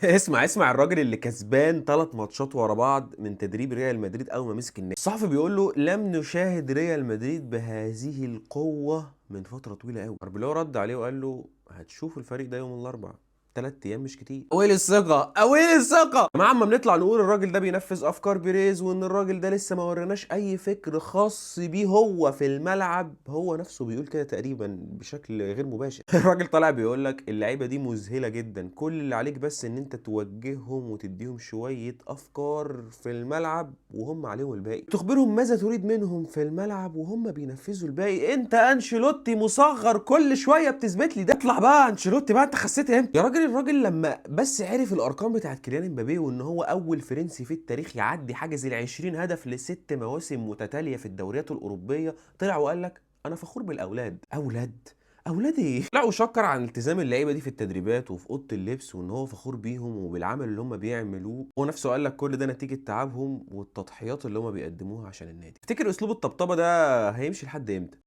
اسمع اسمع، الراجل اللي كسبان 3 ماتشات ورا بعض من تدريب ريال مدريد اول ما مسك النادي، الصحفي بيقول له لم نشاهد ريال مدريد بهذه القوة من فترة طويلة قوي. اربيلوا رد عليه وقال له هتشوف الفريق ده يوم الاربعاء، 3 ايام مش كتير. اويل الثقة، اويل الثقة يا جماعة. اما بنطلع نقول الراجل ده بينفذ افكار بيريز، وان الراجل ده لسه ما وريناش اي فكر خاص بيه هو في الملعب، هو نفسه بيقول كده تقريبا بشكل غير مباشر. الراجل طالع بيقول لك اللعيبة دي مذهلة جدا، كل اللي عليك بس ان انت توجههم وتديهم شوية افكار في الملعب وهم عليهم الباقي، تخبرهم ماذا تريد منهم في الملعب وهم بينفذوا الباقي. انت انشيلوتي مصغر، كل شوية بتثبت لي ده. اطلع بقى انشيلوتي بقى، انت خسيت امتى يا راجل؟ الراجل لما بس عرف الارقام بتاعت كيليان امبابي، وان هو اول فرنسي في التاريخ يعدي حاجز ال 20 هدف ل6 مواسم متتالية في الدوريات الاوروبية، طلع وقال لك انا فخور بالاولاد. اولاد؟ اولاد ايه؟ لا، وشكر عن التزام اللعيبة دي في التدريبات وفي اوضة اللبس، وان هو فخور بيهم وبالعمل اللي هم بيعملوه. هو نفسه قال لك كل ده نتيجة تعبهم والتضحيات اللي هم بيقدموها عشان النادي. تفتكر اسلوب الطبطبه ده هيمشي لحد امتى؟